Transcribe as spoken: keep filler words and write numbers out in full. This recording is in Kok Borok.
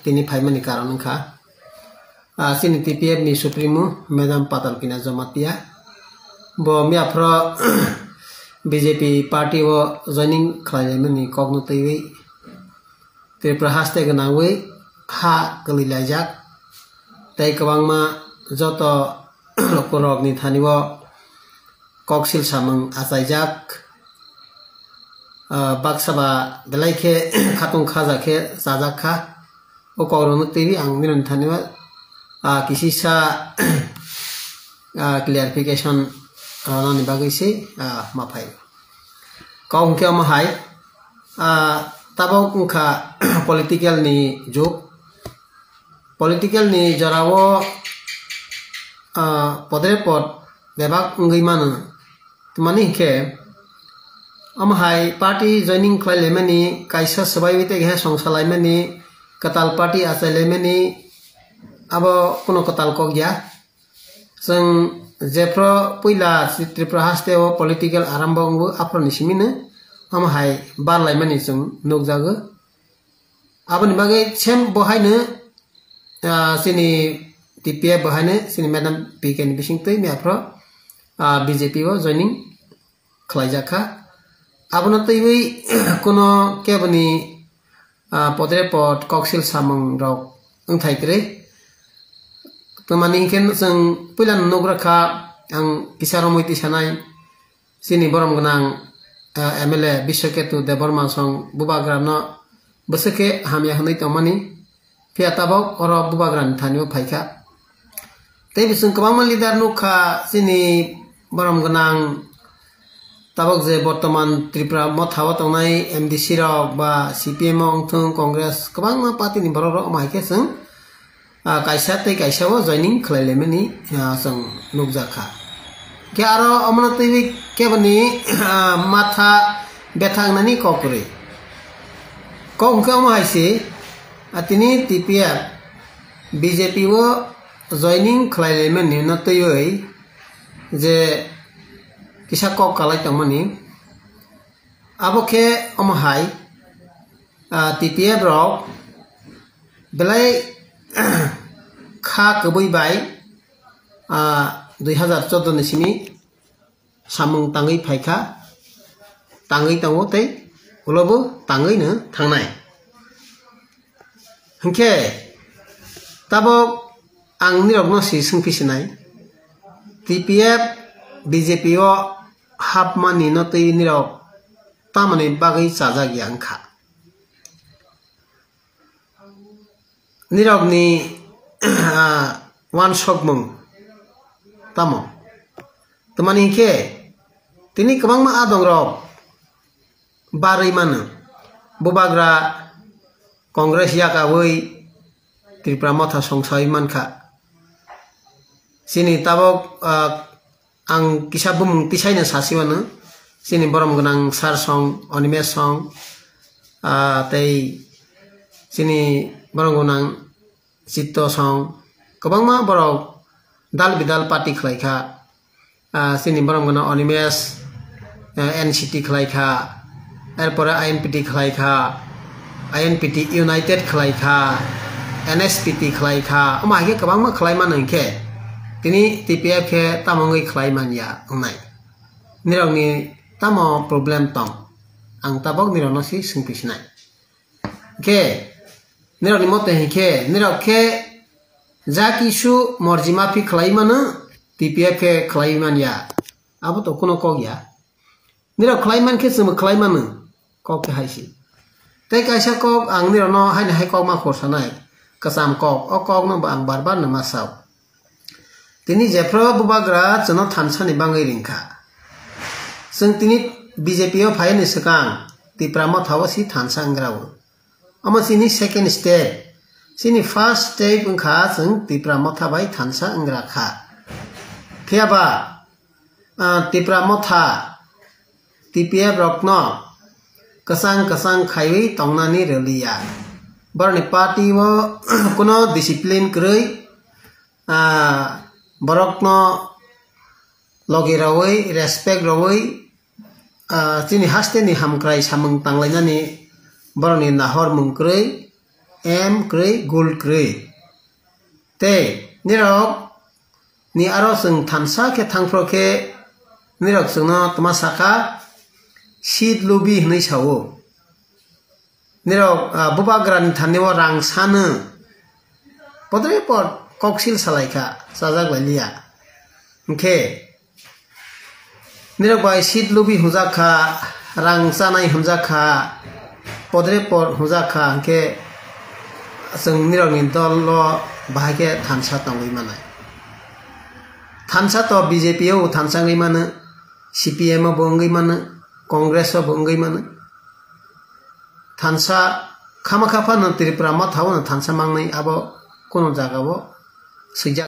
tini phaimani karon wngkha, ah, chini T P F ni Supremo Madam Patal Kanya Jamatia. Bo miyaphoro B J P party o joining khlailaimani kokno twiwi Tripura haste gwnangwi ha kwlwi laijak. Tei kwbangma joto lukurokni thani o koksil samung achaijak. Ah, baksa ba belai khe khatung khaja khe chajak kha. O kokrokno twiwi ang nini thani o, ah, kisisa, ah, clarification rwnani bagwi se, ah, ma phai. Kok hwnkhe omo hai, ah, tabok wngkha political ni jug. Political ni jorao, ah, podre pod bebak wngwi mano. Tamani hinkhe, omo hai party joining khlai laimani, kaisa swbaiwi tei khe songsa laimani, kwtal party achai laimani, abo kuno kwtal kok ya. Chwng jephru puila Tripura haste o political arambo wngo, aphuru ni simi no omo hai bar laimani chwng nukjago. Aboni bagwi same bo haino, ah, chini T P F bo haino chini Madam P K ni bisingtwi miyaphuru, ah, B J P o joining khlaijak kha. Abono twiwi kuno keboni, ah, podre pod koksil samung rok wngthai kwrwi. Tamani hinkhe chwng puila no nugra kha, ang kisa romwi twi sanai. Chini borom gwnang, ah, M L A Biswaketu Debbarma song bubagrano bwswk khe hamya hwnwi tongmani, phiya tabok oro bubagrani thani o phaikha. Tei bising kwbangma leader nukha chini borom gwnang, tabok je bortoman Tripura motha o tongnai M D C rok ba C P M o wngthung, Congress, kwbangma party ni borok rok omo hai khe chwng ah, kaisa tei kaisa o joining khlai laimani, ah, chwng nukjak kha. Khe aro omono twiwi keboni, ah, matha betha wngnani kok kwrwi. Kok hwnkhe omo hai se, ah, tini T P F, B J P o joining khlai laimani no twiwi je kisa kok kalai tongmani. Abo khe omo hai, ah, T P F rok belai kha kwbwi bai, ah, dui hazar chordo ni simi samung tangwi phaikha, tangwi tongo tei ulo bo tangwi no thangnai. Hinkhe tabok ang nirokno si swngphi sinai, T P F, B J P o hapmani no twi nirok tamoni bagwi chajak ya wngkha? Nirokni, ah, uansukmung tamo? Tamani hinkhe tini kwbangma adongrok barwi mano. Bubagra Congress yakawi Tripura motha songsawi mankha. Chini tabok, ah, ang kisa bumung tisaino sasi mano. Chini borom gwnang sir song, Animesh song, ah, tei chini borom gwnang Chitto song, kwbangma borok dal bidal party khlai kha. Ah, chini borom gwnang Animesh, eh, N C T khlai kha, erpore I N P T khlai kha, I N P T United khlai kha, N S P T khlai kha, omo hai khe kwbangma khlai mano hinkhe tini T P F khe tamo wngwi khlai man ya wngnai? Nirokni tamo problem tong? Ang tabok nirokno si swngphi sinai. Hinkhe nirokni mote hinkhe nirok khe ja kisu morji maphi khlai mano, T P F khe khlai man ya. Abo to kuno kok ya. Nirok khlai man khe chwngbo khlai mano, kok khe hai se. Tei kaisa kok ang nirokno haino hai kok ma khor sanai, kwcham kok, o kokno bo ang bar bar no ma sao. Tini jephru bubagra chwngno thansa ni bagwi ring kha. Chwng tini B J P o phaiyani swkang Tipra Motha o si thansa wnggra o. Omo chini second step. Chini first step wngkha chwng Tipra Motha bai thansa wnggra kha. Phiya ba, ah, Tipra Motha, T P F rokno kwchang kwchang khaiwi tongnani rwliya. Borokni party o kuno discipline kwrwi, ah, borokno logi rwui, respect rwui, ah, chini haste ni hamkrai samung tanglainani borokni nahor mung kwrwi, M kwrwi, gold kwrwi. Tei nirok ni aro chwng thansa khe thangphro khe nirok chwngno tma sakha, "Seed lubi," hwnwi sao. Nirok, ah, bubagrani thani o rang sano. Podre pod koksil salaikha, chajak bai liya. Hwnkhe nirok bai seed lubi hwnjak kha, rang chanai hwnjak kha, podre pod hwnjak kha, hwnkhe chwng nirokni dolo bahai khe thansa tongwi manai. Thansa to B J P o thansa wngwi mano, C P M o bo wngwi mano, Congress o bo wngwi mano. Thansa khamakha phano Tripura Motha o no thansa mangnai, abo kunu jaga o swijak.